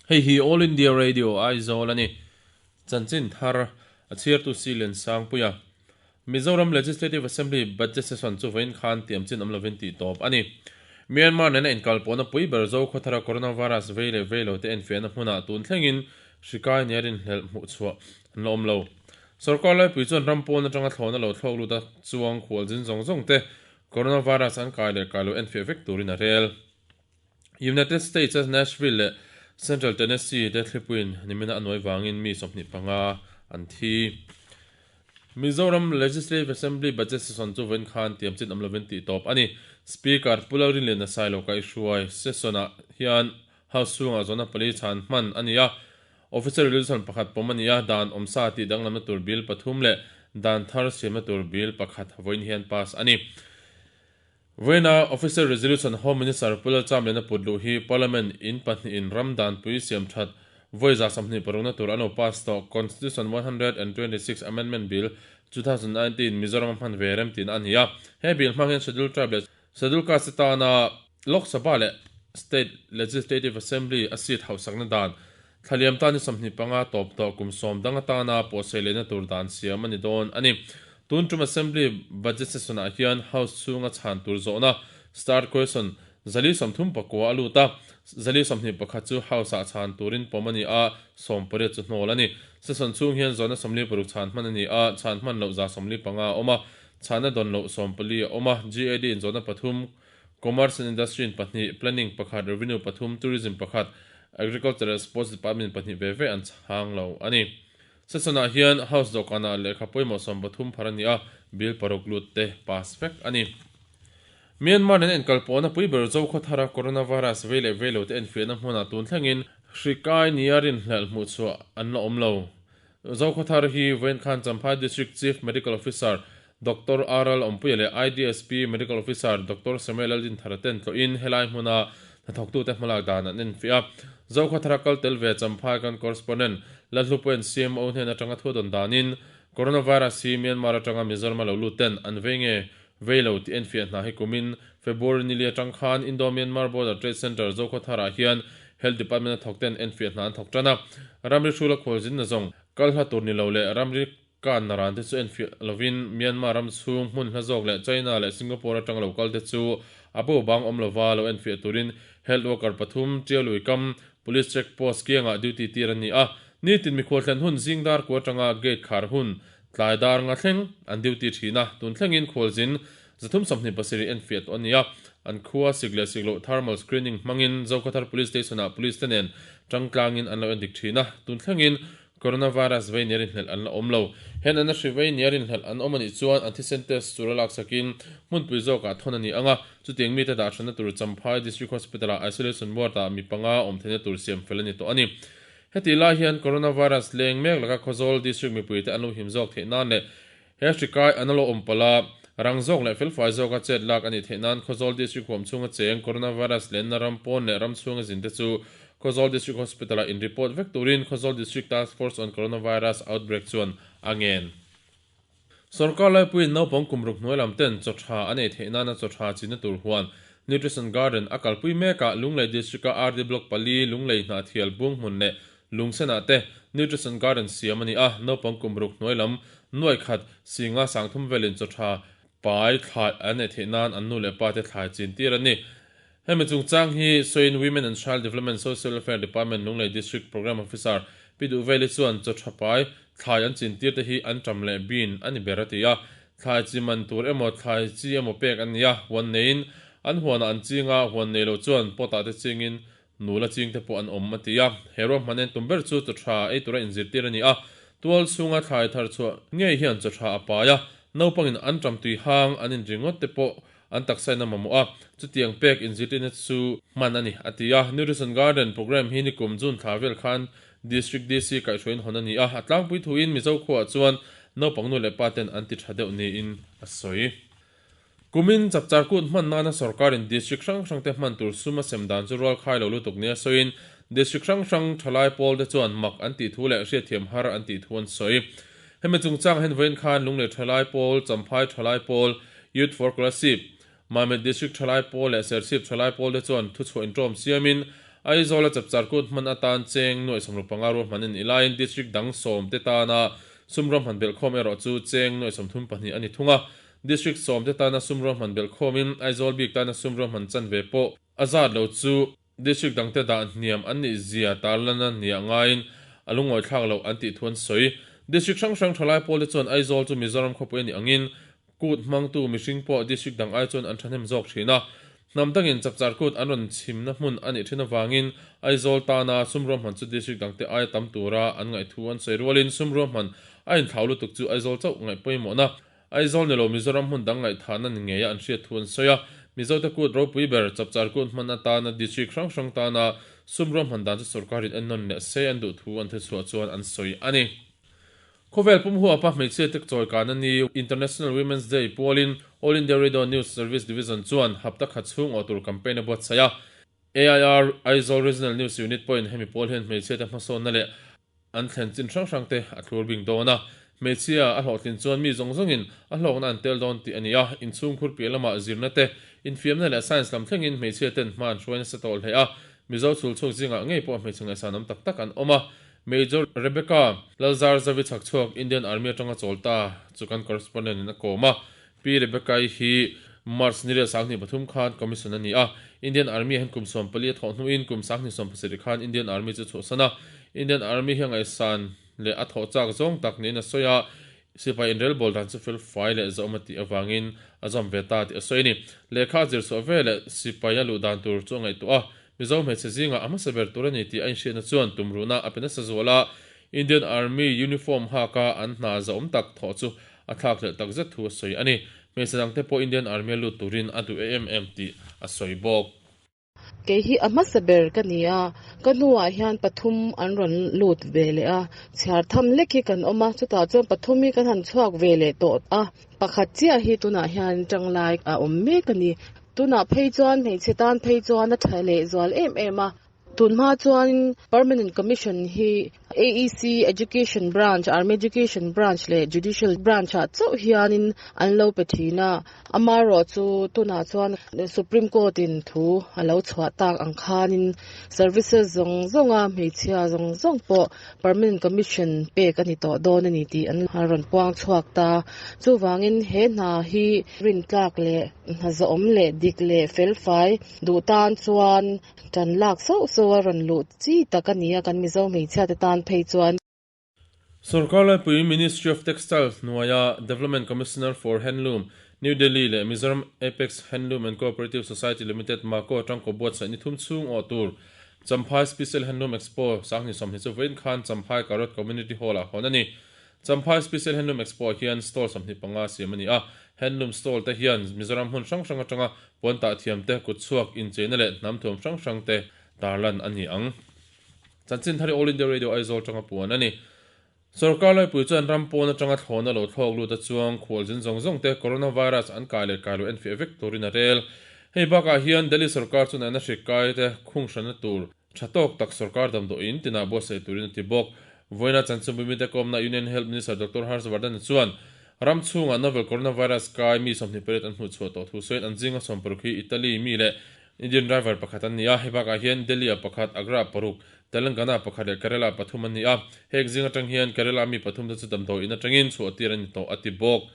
Hei hi All India Radio Aizawl a ni. Chanchin thar a chhiartu Silian Sangpuia. Mizoram Legislative Assembly Budget Session chu vawiin khan tiam chin awm lovin tih tawp a ni. Myanmar nena inkalpawhna pui ber Zokhawthara coronavirus vei leh vei lote enfiahna hmunah tun thlengin hri kai nia rinhlelh hmuhchhuah an la awm lo. Sorkar laipui chuan ram pawn atanga thlawhna lo thlawk lut a chuang khualzin zawng zawng te coronavirus an kai leh kai lo enfiah vek turin a rel. United States a Nashville leh Central Tennessee te thlipuiin nimina a nuai vangin mi 25 an thi. Mizoram Legislative Assembly Budget Session chu vawiin khan tiam chin awm lovin tih tawp a ni. Speaker Pu Lalrinliana Sailo kaihhruai session-ah hian House chhungah zawhna pali chhan hman a ni a. Official Resolution pakhat pawm a ni a, dan awmsa tih danglamna tur bill pathum leh dan thar siamna tur bill pakhat vawiin hian pass a ni. Vawiina Official Resolution Home Minister Pu Lalchamliana put luh hi Parliament in pahnihin ram danpui siam that vawi 26 na tur an lo pass tawh Constitution 126 Amendment Bill, 2019 Mizoram a hman ve rem tihna a ni a. He bill hmang hian Schedule Tribe leh Schedule Caste tana Lok Sabha leh State Legislative Assembly a seat hauhsakna dan thlaliam tan ni 25 tawp tawh kum sawm dang atana pawhsei lehna tur dan siam a ni dawn a ni. Tun tum Assembly Budget Session-ah hian House chhunga chhan tur zawhna, Starred Question, 139 a lut a, 121 chu House-ah chhan turin pawm a ni a, 18 chu hnawl a ni. Session chhung hian zawhna 46 chhan hman a ni a, chhan hman loh 145 a awm a, chhanna dawn loh 14 a awm a, GAD-in zawhna pathum, Commerce and Industry in pahnih, Planning pakhat, Revenue pathum, Tourism pakhat, Agriculture leh Sports Department pahnih ve ve an chhang lo a ni. Session-ah hian House dawhkanah lehkha pawimawh 13 phar a ni a, bill paruk lut te pass vek a ni. Myanmar nena inkalpawhna pui ber Zokhawthara coronavirus vei leh vei lo te enfiahna hmunah tun thlengin hri kai nia rinhlelh hmuhchhuah an la awm lo. Zokhawthar hi vawiin khan Champhai District Chief Medical Officer Doctor RL Awmpuia leh IDSP Medical Officer Doctor Samuel Laldinthara ten tlawhin helai hmuna hnathawktute hmalak dan an enfiah a. Zokhawthara kal tel ve Champhai kan Correspondent Lalhlupuia'n CMO hnen atanga thu a dawn danin Coronavirus hi Myanmar atanga Mizoram a lo lut ten an vei nge vei lo tih enfiah hna hi kumin February ni li atang khan Indo-Myanmar Border Trade Centre Zokhawtharah hian Health Department a thawk ten enfiah hna an thawk tan a. Ramri hrula khualzin na zawng kal hla tur ni lo leh ramri kan naran te chu enfiah lovin Myanmar ram chhung hmun hla zawk leh China leh Singapore atang lo kal te chu a bo bang awm lova lo enfiah turin Health Worker pathum Tialui kam Police Check Post kiangah duty tir an ni a. Nitin mikhual thlen hun zing dar ku atanga gate khar hun tlai dar nga thleng an duty thin a, tun thlengin khualzin 327 enfiah tawh a ni a. An khua sik leh sik loh thermal screening hmangin Zokhawthar Police Station-ah Police te nen tangtlangin an lo endik thin a, tun thlengin Coronavirus vei nia rinhlelh an la awm lo. Hen an a hri vei nia rinhlelh an awm a nih chuan an thisen test tur a laksakin hmunpui zawkah thawn a ni ang a, chutiang mite dah hranna tur Champhai District Hospital-ah isolation ward-ah mi panga awm theihna tur siam fel a ni tawh a ni. Hetih lai hian coronavirus leng mek laka Khawzawl District mipuite an lo him zawk theih nan leh he hri kai an lo awm palh a, rang zawk leh felfai zawka chet lak a nih theih nan Khawzawl District huam chhunga cheng coronavirus lenna ram pawn leh ram chhunga zinte chu Khawzawl District Hospital-ah in report vek turin Khawzawl District Task Force on Coronavirus Outbreak chuan a ngen. Sorkar laipuiin naupang kum ruk hnuai lam ten chaw tha an ei theih nana chaw tha chinna tur huan Nutrition Garden a kalpui mek a, Lunglei District-a RD Block pali, Lunglei Hnahthial, Bunghmun leh Lungsenah te Nutrition Garden siam a ni a, naupang kum ruk hnuai lam nuai khat singa sangthum velin chaw tha pai thlai an ei theih nan an nu leh pa te thlai chin tir a ni. Hemi chungchang hi sawiin Women and Child Development Social Welfare Department Lunglei District Programme Officer Pi Duhveli chuan chaw tha pai thlai an chin tir te hi an ṭam leh bin a ni ber a ti a. Thlai chi man tur emaw thlai chi emaw pek an ni a, huan neiin an huanah an ching a, huan nei lo chuan pot ah te chingin nula ching te pawh an awm a ti a. He ruahman en tum ber chu chaw tha ei tura inzirtir a ni a, tual chhunga thlai thar chhuah ngei hian chaw tha a pai a, naupangin an ṭam tui hang an in ringawt te pawh an taksa in a mamawh a, chutiang pek inzirtirna chu hman a ni, a ti a. Nutrition Garden Programme hi nikum June thla vel khan District DC kaihhruaiin hawn a ni a, a tlangpui thuin Mizo khuaah chuan naupang nu leh pa ten an ti tha deuh niin a sawi. Kumin chapchar kut hman nana sorkarin District hrang hrangte hman tur sum a sem dan chu rual khai lo lutuk nia sawiin District hrang hrang thalai pawl te chuan mak an tih thu leh hriatthiam har an tih thu an sawi. Hemi chungchang hian vawiin khan Lunglei thalai pawl, Champhai thalai pawl, Youth for Kolasib, Mamit District thalai pawl leh Serchhip thalai pawl te chuan thuchhuah inṭawm siamin Aizawl-a Chapchar Kut hman atan cheng nuaih 65 ruahman a nih laiin District dang sawmte tana sum ruahman belhkhawm erawh chu cheng nuaih 32 a ni thung a. District sawmte tana sum ruahman belhkhawmin Aizawl bik tana sum ruahman chanve pawh a zat lo chu District dangte dah hniam an nih zia tarlana nia ngaiin a lungawi thlak loh an tih thu an sawi. District hrang hrang thalai pawlte chuan Aizawl chu Mizoram khawpui a nih angin kut hmangtu mihring pawh district dang ai chuan an thahnem zawk thin a. Hnam dangin Chapchar kut an rawn chhimna hmun a nih thin avangin Aizawl tana sum ruahman chu district dangte aia tam tura an ngaih thu an sawi rualin sum ruahman a inthlau lutuk chu Aizawl chauh ngaih pawimawhna Aizawl ni lo Mizoram hmun dang ngaihthahna ni ngeia an hriat thu an sawi a, Mizote kut ropui ber Chapchar kut hman atana district hrang hrang tana sum ruahman dan chu sorkarin ennawn leh se an duh thu an thuchhuah chuan an sawi a ni. Khawvel pum huapa hmeichhia tek chawi kana ni International Women's Day pualin All India Radio News Service Division chuan hapta khat chhung awh tur campaign a buatsaih a. AIR Aizawl Regional News Unit pawhin hemi pawl hian hmeichhiate hmasawnna leh An thlen chin hrang hrang te a thlur bing dawn a, hmeichhia a hlawhtlin chuan mi zawng zawngin a hlawkna an tel dawn tih a ni a, inchhungkhur piah lamah zirna te, infiamna leh science lam thlengin hmeichhia ten hma an hruai nasa tawh hle a, Mizo chhul chhuak zingah ngei pawh hmeichhe ngaihsan awm tak tak an awm a, Major Rebecca Lalzarzavi chhakchhuak Indian Army atanga chawl ta chu kan correspondent in a kawm a, Pi Rebecca-i hi March ni riat 23 khan commission a ni a, Indian Army ah hian kum 14 a thawh hnuin kum 2017 khan Indian Army chu a chhuahsan a. Indian Army hi a ngaihsan leh a thawh chak zawng tak niin a sawi a, sipai inrelbawl dan chu fel fai leh zawm a tih avangin a zawm ve ta tih a sawi a ni. Lehkha a zir chhuah ve leh sipai a luh dan tur chu a ngaihtuah a, Mizo hmeichhe zingah a hmasa ber tur a ni tih a inhriatna chuan tumruhna a pe nasa zual a, Indian Army uniform haka an hna zahawm tak thawh chu a thlak hlelh tak zet thu a sawi a ni. Hmeichhe dangte pawh Indian Army-a lut turin a duh em em tih a sawi bawk. Kei hi a hmasa ber ka ni a, ka hnuah hian pathum an rawn lut ve leh a, chhiar tham lek hi kan awm a, chutah chuan pathum hi kan han chhuak ve leh tawh a, pakhat chiah hi tunah hian tanglai a awm mek a ni. Tunah phei chuan hmeichhe tan phei chuan a tha leh zual em em a. Tunhma chuan Permanent Commission hi AEC, Education Branch, Army Education Branch leh Judicial Branch ah chauh hianin an lo pe thin a. Amaherawh chu tunah chuan Supreme Court in thu a lo chhuah tak ang khanin Services zawng zawnga hmeichhia zawng zawng pawh Permanent Commission pek a ni tawh dawn a ni tih an rawn puang chhuak ta. Chuvangin he hna hi rintlak leh hna zawhawm leh dik leh felfai duh tan chuan Ṭan lak sauh sauh a rawn luh chi tak a ni a, kan Mizo hmeichhia te tan phei chuan. Sorkar laipui Ministry of Textiles hnuaia Development Commissioner for Handloom, New Delhi leh Mizoram Apex Handloom and Cooperative Society Limited, Mako atang buatsaih ni thum chhung awh tur Champhai Special Handloom Expo 2020 chu vawiin khan Champhai Karot Community Hall-ah hawn a ni. Champhai Special Handloom Expo-ah hian stall 25 siam a ni a, handloom stall te hian Mizoram hmun hrang hrang atanga puan tah thiam te, kutchhuak, incheina leh hnam thuam hrang hrang te tarlan a ni ang. Chanchin thar hi All India Radio Aizawl atanga puan a ni. Sorkar laipui chuan ram pawn atanga thlawhna lo thlawk lut a chuang khualzin zawng zawng te coronavirus an kai leh kai lo enfiah vek turin a rel. Hei bakah hian Delhi sorkar chuan an a hrik kai te khung hranna tur Tha tawk tak sorkar damdawiin tinah buatsaih turin a ti bawk. Vawiina Chanchinbui mite kawmna Union Health Minister Doctor Harsh Vardhan chuan ram chhungah novel coronavirus kai mi 28 an hmuh chhuah tawh thu sawiin an zinga 60 hi Italy mi leh Indian driver pakhat an ni a, hei bakah hian Delhi-ah pakhat, Agra-ah paruk, Telangana-ah pakhat leh Kerala-ah pathum an ni a. Heng zing atang hian Kerala mi pathum te chu damdawiin atangin chhuahtir an ni tawh a ti bawk.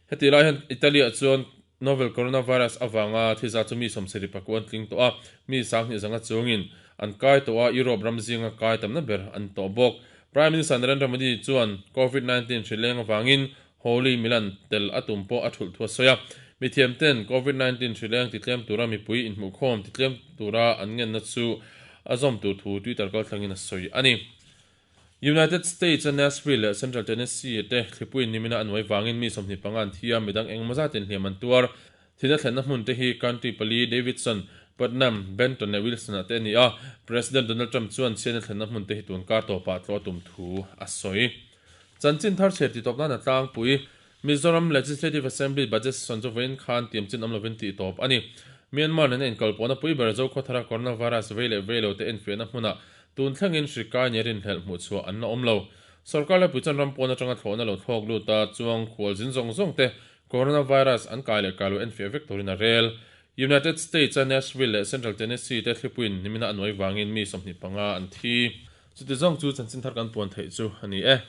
Heti lai hian Italy-ah chuan novel coronavirus avanga thi zat chu mi 74 an tling tawh a, mi 20,000 zanga chungin an kai tawh a, Europe ram zinga kai tamna ber an tawh bawk. Prime Minister Narendra Modi chuan Covid 19 hri leng avangin Holi Milan tel a tum pawh a thulh thu a sawi a, mithiam ten Covid 19 hri leng titlem tura mipui inhmuhkhawm titlem tura an ngenna chu a zawm tur thu Twitter kalthlangin a sawi a ni. United States a Nashville leh Central Tennessee te thlipuiin nimina a nuai vangin mi 25 an thi a, midang engemaw zatin hliam an tuar. Thihna thlenna hmun te hi county pali Davidson, Putnam, Benton leh Wilson ah te a ni a. President Donald Trump chuan chhiatna thlenna hmun te hi tun kar tawpah tlawh a tum thu a sawi. Chanchin thar chhiar tih tawp nan a tlangpui. Mizoram Legislative Assembly Budget Session chu vawiin khan tiam chin awm lovin tih tawp a ni. Myanmar nena inkalpawhna pui ber Zokhawthara coronavirus vei leh vei lo te enfiahna hmunah tun thlengin hri kai nia rinhlelh hmuhchhuah an la awm lo. Sorkar laipui chuan ram pawn atanga thlawhna lo thlawk lut a, chuang khualzin zawng zawng te coronavirus an kai leh kai lo enfiah vek turin a rel. United States-a Nashville leh Central Tennessee te thlipuiin nimina a nuai vangin mi 25 an thi. Chuti zawng chu chanchin thar kan puan theih chu a ni e.